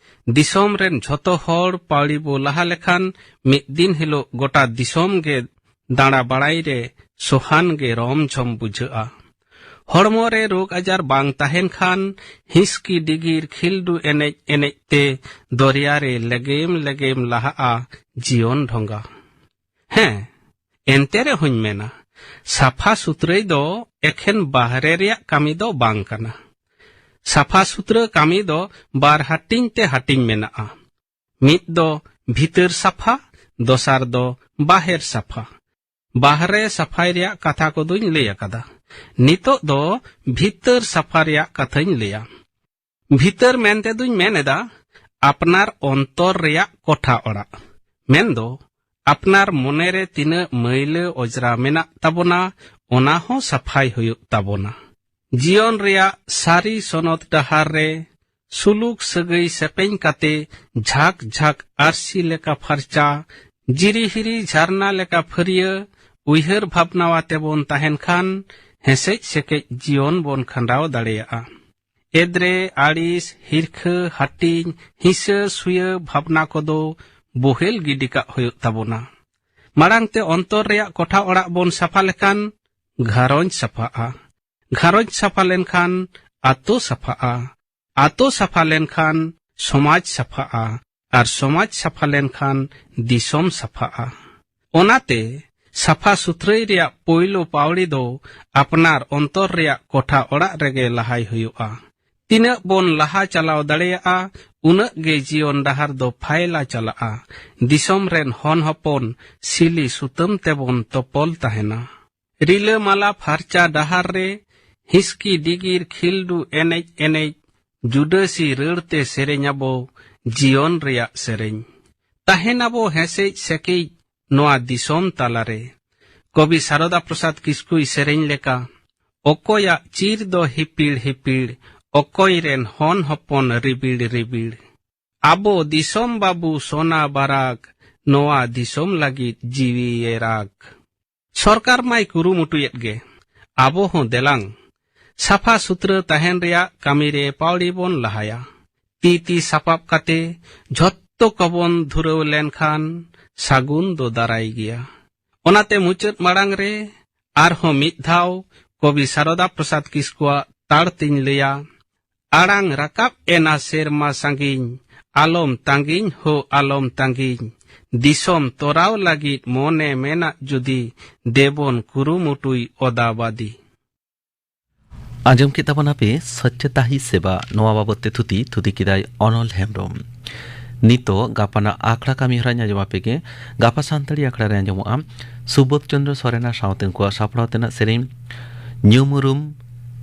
ᱫᱤᱥᱚᱢ ᱨᱮᱱ ᱡᱷᱚᱛᱚ ᱦᱚᱲ ᱯᱟᱹᱣᱲᱤ ᱵᱚ ᱞᱟᱦᱟ ᱞᱮᱠᱷᱟᱱ ᱢᱤᱫ ᱫᱤᱱ ᱦᱤᱞᱳᱜ ᱜᱚᱴᱟ ᱫᱤᱥᱚᱢ ᱜᱮ ᱫᱟᱬᱟ ᱵᱟᱲᱟᱭ ᱨᱮ ᱥᱚᱦᱟᱱ ᱜᱮ ᱨᱚᱢ ᱡᱷᱚᱢ ᱵᱩᱡᱷᱟᱹᱜᱼᱟ᱾ ᱦᱚᱲᱢᱚ ᱨᱮ ᱨᱳᱜᱽ ᱟᱡᱟᱨ ᱵᱟᱝ ᱛᱟᱦᱮᱱ ᱠᱷᱟᱱ ᱦᱤᱥᱠᱤ ᱰᱤᱜᱤᱨ ᱠᱷᱤᱞᱰᱩ ᱮᱱᱮᱡ ᱮᱱᱮᱡ ᱛᱮ ᱫᱚᱨᱭᱟ ᱨᱮ ᱞᱮᱜᱮᱢ ᱞᱮᱜᱮᱢ ᱞᱟᱦᱟᱜᱼᱟ ᱡᱤᱭᱚᱱ ᱰᱷᱚᱸᱜᱟ᱾ ᱦᱮᱸ, ᱮᱱᱛᱮ ᱨᱮᱦᱚᱸᱧ ᱢᱮᱱᱟ, ᱥᱟᱯᱷᱟ ᱥᱩᱛᱨᱟᱹᱭ ᱫᱚ ᱮᱠᱷᱮᱱ ᱵᱟᱦᱨᱮ ᱨᱮᱭᱟᱜ ᱠᱟᱹᱢᱤ ᱫᱚ ᱵᱟᱝ ᱠᱟᱱᱟ᱾ ᱥᱟᱯᱷᱟ ᱥᱩᱛᱨᱟᱹ ᱠᱟᱹᱢᱤ ᱫᱚ ᱵᱟᱨ ᱦᱟᱹᱴᱤᱧ ᱛᱮ ᱦᱟᱹᱴᱤᱧ ᱢᱮᱱᱟᱜᱼᱟ᱾ ᱢᱤᱫ ᱫᱚ ᱵᱷᱤᱛᱟᱹᱨ ᱥᱟᱯᱷᱟ, ᱫᱚᱥᱟᱨ ᱫᱚ ᱵᱟᱦᱮᱨ ᱥᱟᱯᱷᱟ᱾ ᱵᱟᱦᱨᱮ ᱥᱟᱯᱷᱟᱭ ᱨᱮᱭᱟᱜ ᱠᱟᱛᱷᱟ ᱠᱚᱫᱚᱧ ᱞᱟᱹᱭ ᱟᱠᱟᱫᱟ᱾ ᱱᱤᱛᱚᱜ ᱫᱚ ᱵᱷᱤᱛᱟᱹᱨ ᱥᱟᱯᱷᱟ ᱨᱮᱭᱟᱜ ᱠᱟᱛᱷᱟᱧ ᱞᱟᱹᱭᱟ᱾ ᱵᱷᱤᱛᱟᱹᱨ ᱢᱮᱱᱛᱮ ᱫᱩᱧ ᱢᱮᱱ ᱮᱫᱟ ᱟᱯᱱᱟᱨ ᱚᱱᱛᱚᱨ ᱨᱮᱭᱟᱜ ᱠᱚᱴᱷᱟ ᱚᱲᱟᱜ, ᱢᱮᱱᱫᱚ ᱟᱯᱱᱟᱨ ᱢᱚᱱᱮᱨᱮ ᱛᱤᱱᱟᱹᱜ ᱢᱟᱹᱭᱞᱟᱹ ᱚᱡᱽᱨᱟ ᱢᱮᱱᱟᱜ ᱛᱟᱵᱚᱱᱟ, ᱚᱱᱟ ᱦᱚᱸ ᱥᱟᱯᱷᱟᱭ ᱦᱩᱭᱩᱜ ᱛᱟᱵᱚᱱᱟ᱾ ᱡᱤᱭᱚᱱ ᱨᱮᱭᱟᱜ ᱥᱟᱹᱨᱤ ᱥᱚᱱᱚᱛ ᱰᱟᱦᱟᱨ ᱨᱮ ᱥᱩᱞᱩᱠ ᱥᱟᱹᱜᱟᱹᱭ ᱥᱮᱯᱮᱧ ᱠᱟᱛᱮ ᱡᱷᱟᱠ ᱡᱷᱟᱠ ᱟᱨᱥᱤ ᱞᱮᱠᱟ ᱯᱷᱟᱨᱪᱟ, ᱡᱤᱨᱤ ᱦᱤᱨᱤ ᱡᱷᱟᱨᱱᱟ ᱞᱮᱠᱟ ᱯᱷᱟᱹᱨᱭᱟᱹ, ᱩᱭᱦᱟᱹᱨ ᱵᱷᱟᱵᱽᱱᱟᱣᱟ ᱛᱮᱵᱚᱱ ᱛᱟᱦᱮᱱ ᱠᱷᱟᱱ ᱦᱮᱸᱥᱮᱡ ᱥᱮᱠᱮᱡ ᱡᱤᱭᱚᱱ ᱵᱚᱱ ᱠᱷᱟᱸᱰᱟᱣ ᱫᱟᱲᱮᱭᱟᱜᱼᱟ᱾ ᱮᱫᱽᱨᱮ, ᱟᱹᱲᱤᱥ, ᱦᱤᱨᱠᱷᱟᱹ, ᱦᱟᱹᱴᱤᱧ, ᱦᱤᱸᱥᱟᱹ, ᱥᱩᱭᱟᱹ ᱵᱷᱟᱵᱽᱱᱟ ᱠᱚᱫᱚ ᱵᱚᱦᱮᱞ ᱜᱤᱰᱤ ᱠᱟᱜ ᱦᱩᱭᱩᱜ ᱛᱟᱵᱚᱱᱟ᱾ ᱢᱟᱲᱟᱝ ᱛᱮ ᱚᱱᱛᱚᱨ ᱨᱮᱭᱟᱜ ᱠᱚᱴᱷᱟ ᱚᱲᱟᱜ ᱵᱚᱱ ᱥᱟᱯᱷᱟ ᱞᱮᱠᱷᱟᱱ ᱜᱷᱟᱨᱚᱸᱡᱽ ᱥᱟᱯᱷᱟᱜᱼᱟ᱾ ᱜᱷᱟᱨᱚᱸᱡᱽ ᱥᱟᱯᱷᱟ ᱞᱮᱱᱠᱷᱟᱱ ᱟᱛᱳ ᱥᱟᱯᱷᱟᱜᱼᱟ᱾ ᱟᱛᱳ ᱥᱟᱯᱷᱟ ᱞᱮᱱᱠᱷᱟᱱ ᱥᱚᱢᱟᱡᱽ ᱥᱟᱯᱷᱟᱜᱼᱟ᱾ ᱟᱨ ᱥᱚᱢᱟᱡᱽ ᱥᱟᱯᱷᱟ ᱞᱮᱱᱠᱷᱟᱱ ᱫᱤᱥᱚᱢ ᱥᱟᱯᱷᱟᱜᱼᱟ᱾ ᱚᱱᱟᱛᱮ ᱥᱟᱯᱷᱟ ᱥᱩᱛᱷᱨᱟᱹᱭ ᱨᱮᱭᱟᱜ ᱯᱳᱭᱞᱳ ᱯᱟᱣᱲᱤ ᱫᱚ ᱟᱯᱱᱟᱨ ᱚᱱᱛᱚᱨ ᱨᱮᱭᱟᱜ ᱠᱚᱴᱷᱟ ᱚᱲᱟᱜ ᱨᱮᱜᱮ ᱞᱟᱦᱟᱭ ᱦᱩᱭᱩᱜᱼᱟ᱾ ᱛᱤᱱᱟᱹᱜ ᱵᱚᱱ ᱞᱟᱦᱟ ᱪᱟᱞᱟᱣ ᱫᱟᱲᱮᱭᱟᱜᱼᱟ, ᱩᱱᱟᱹᱜ ᱜᱮ ᱡᱤᱭᱚᱱ ᱰᱟᱦᱟᱨ ᱫᱚ ᱯᱷᱟᱭᱞᱟ ᱪᱟᱞᱟᱜᱼᱟ᱾ ᱫᱤᱥᱚᱢ ᱨᱮᱱ ᱦᱚᱱ ᱦᱚᱯᱚᱱ ᱥᱤᱞᱤ ᱥᱩᱛᱟᱹᱢ ᱛᱮᱵᱚᱱ ᱛᱚᱯᱚᱞ ᱛᱟᱦᱮᱱᱟ᱾ ᱨᱤᱞᱟᱹᱢᱟᱞᱟ ᱯᱷᱟᱨᱪᱟ ᱰᱟᱦᱟᱨ ᱨᱮ ᱦᱤᱥᱠᱤ ᱰᱤᱜᱤᱨ ᱠᱷᱤᱞᱰᱩ ᱮᱱᱮᱡ ᱮᱱᱮᱡ ᱡᱩᱰᱟᱹᱥᱤ ᱨᱟᱹᱲ ᱛᱮ ᱥᱮᱨᱮᱧ ᱟᱵᱚ ᱡᱤᱭᱚᱱ ᱨᱮᱭᱟᱜ ᱥᱮᱨᱮᱧ᱾ ᱛᱟᱦᱮᱱ ᱟᱵᱚ ᱦᱮᱸᱥᱮᱡ ᱥᱮᱠᱮᱡ ᱱᱚᱣᱟ ᱫᱤᱥᱚᱢ ᱛᱟᱞᱟᱨᱮ᱾ ᱠᱚᱵᱤ ᱥᱟᱨᱚᱫᱟ ᱯᱨᱚᱥᱟᱫᱽ ᱠᱤᱥᱠᱩᱭ ᱥᱮᱨᱮᱧ ᱞᱮᱠᱟ, ᱚᱠᱚᱭᱟᱜ ᱪᱤᱨ ᱫᱚ ᱦᱤᱯᱤᱲ ᱦᱤᱯᱤᱲ, ᱚᱠᱚᱭ ᱨᱮᱱ ᱦᱚᱱ ᱦᱚᱯᱚᱱ ᱨᱤᱵᱤᱲ ᱨᱤᱵᱤᱲ᱾ ᱟᱵᱚ ᱫᱤᱥᱚᱢ ᱵᱟᱹᱵᱩ ᱥᱚᱱᱟ ᱵᱟᱨᱟᱠ, ᱱᱚᱣᱟ ᱫᱤᱥᱚᱢ ᱞᱟᱹᱜᱤᱫ ᱡᱤᱣᱤᱭᱮ ᱨᱟᱠ᱾ ᱥᱚᱨᱠᱟᱨ ᱢᱟᱭ ᱠᱩᱨᱩᱢᱩᱴᱩᱭᱮᱫ ᱜᱮ, ᱟᱵᱚ ᱦᱚᱸ ᱫᱮᱞᱟᱝ᱾ ᱥᱟᱯᱷᱟ ᱥᱩᱛᱨᱟᱹ ᱛᱟᱦᱮᱱ ᱨᱮᱭᱟᱜ ᱠᱟᱹᱢᱤ ᱨᱮ ᱯᱟᱣᱲᱤ ᱵᱚᱱ ᱞᱟᱦᱟᱭᱟ᱾ ᱛᱤ ᱛᱤ ᱥᱟᱯᱟᱵ ᱠᱟᱛᱮ ᱡᱷᱚᱛᱚ ᱠᱚᱵᱚᱱ ᱫᱷᱩᱨᱟᱹᱣ ᱞᱮᱱᱠᱷᱟᱱ ᱥᱟᱹᱜᱩᱱ ᱫᱚ ᱫᱟᱨᱟᱭ ᱜᱮᱭᱟ᱾ ᱚᱱᱟᱛᱮ ᱢᱩᱪᱟᱹᱫ ᱢᱟᱲᱟᱝ ᱨᱮ ᱟᱨᱦᱚᱸ ᱢᱤᱫ ᱫᱷᱟᱣ ᱠᱚᱵᱤ ᱥᱟᱨᱚᱫᱟ ᱯᱨᱚᱥᱟᱫᱽ ᱠᱤᱥᱠᱩᱣᱟᱜ ᱛᱟᱲ ᱛᱤᱧ ᱞᱟᱹᱭᱟ, ᱟᱲᱟᱝ ᱨᱟᱠᱟᱵ ᱮᱱᱟ ᱥᱮᱨᱢᱟ ᱥᱟᱺᱜᱤᱧ, ᱟᱞᱚᱢ ᱛᱟᱺᱜᱤᱧ ᱦᱳ ᱟᱞᱚᱢ ᱛᱟᱺᱜᱤᱧ, ᱫᱤᱥᱚᱢ ᱛᱚᱨᱟᱣ ᱞᱟᱹᱜᱤᱫ ᱢᱚᱱᱮ ᱢᱮᱱᱟᱜ ᱡᱩᱫᱤ, ᱫᱮᱵᱚᱱ ᱠᱩᱨᱩᱢᱩᱴᱩᱭ ᱚᱫᱟᱵᱟᱫᱤ᱾ ᱟᱸᱡᱚᱢ ᱠᱮᱫ ᱛᱟᱵᱚᱱᱟᱯᱮ ᱥᱚᱪᱪᱷᱚᱛᱟ ᱦᱤ ᱥᱮᱵᱟ, ᱱᱚᱣᱟ ᱵᱟᱵᱚᱛ ᱛᱮ ᱛᱷᱩᱛᱤ, ᱛᱷᱩᱛᱤ ᱠᱮᱫᱟᱭ ᱚᱱᱚᱞ ᱦᱮᱢᱵᱨᱚᱢ᱾ ᱱᱤᱛᱚᱜ ᱜᱟᱯᱟᱱᱟᱜ ᱟᱠᱷᱲᱟ ᱠᱟᱹᱢᱤ ᱦᱚᱨᱟᱧ ᱟᱸᱡᱚᱢ ᱟᱯᱮ ᱜᱮ᱾ ᱜᱟᱯᱟ ᱥᱟᱱᱛᱟᱲᱤ ᱟᱠᱷᱲᱟ ᱨᱮ ᱟᱸᱡᱚᱢᱚᱜᱼᱟ ᱥᱩᱵᱳᱫᱷ ᱪᱚᱸᱫᱽᱨᱚ ᱥᱚᱨᱮᱱᱟᱜ ᱥᱟᱶᱛᱮ ᱩᱱᱠᱩᱣᱟᱜ ᱥᱟᱯᱲᱟᱣ ᱛᱮᱱᱟᱜ ᱥᱮᱨᱮᱧ ᱧᱩᱢ ᱩᱨᱩᱢ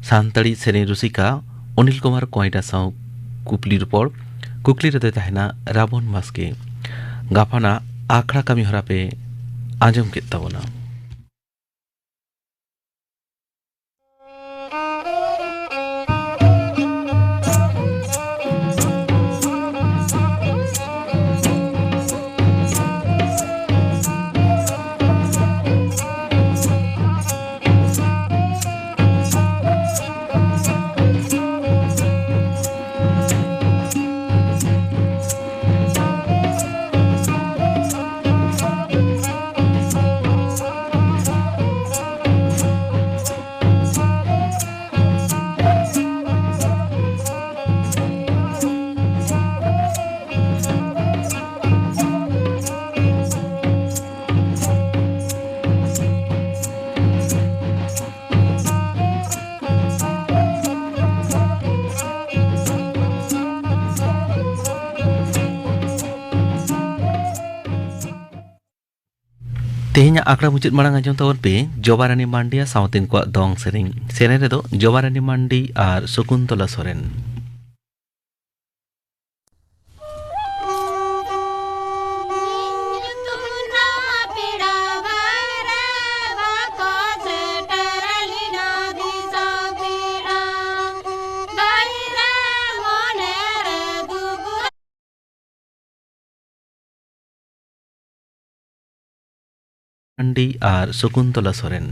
ᱥᱟᱱᱛᱟᱲᱤ ᱥᱮᱨᱮᱧ ᱨᱩᱥᱤᱠᱟ ᱚᱱᱤᱞ ᱠᱩᱢᱟᱨ ᱠᱚᱭᱰᱟ ᱥᱟᱶ ᱠᱩᱠᱞᱤ ᱨᱚᱯᱚᱲ᱾ ᱠᱩᱠᱞᱤ ᱨᱮᱫᱚᱭ ᱛᱟᱦᱮᱱᱟ ᱨᱟᱵᱚᱱ ᱵᱟᱥᱠᱮ᱾ ᱜᱟᱯᱟᱱᱟᱜ ᱟᱠᱷᱲᱟ ᱠᱟᱹᱢᱤ ᱦᱚᱨᱟ ᱯᱮ ᱟᱸᱡᱚᱢ ᱠᱮᱫ ᱛᱟᱵᱚᱱᱟ᱾ ᱛᱮᱦᱮᱧᱟᱜ ᱟᱠᱷᱲᱟ ᱢᱩᱪᱟᱹᱫ ᱢᱟᱲᱟᱝ ᱟᱸᱡᱚᱢ ᱛᱟᱵᱚᱱ ᱯᱮ ᱡᱚᱵᱟᱨᱟᱱᱤ ᱢᱟᱱᱰᱤ ᱟᱨ ᱥᱟᱶᱛᱮᱱ ᱠᱚᱣᱟᱜ ᱫᱚᱝ ᱥᱮᱨᱮᱧ᱾ ᱥᱮᱨᱮᱧ ᱨᱮᱫᱚ ᱡᱚᱵᱟᱨᱟᱱᱤ ᱢᱟᱱᱰᱤ ᱟᱨ ᱥᱚᱠᱩᱱᱛᱚᱞᱟ ᱥᱚᱨᱮᱱ᱾ ᱢᱟᱱᱰᱤ ᱟᱨ ᱥᱚᱠᱩᱱᱛᱚᱞᱟ ᱥᱚᱨᱮᱱ᱾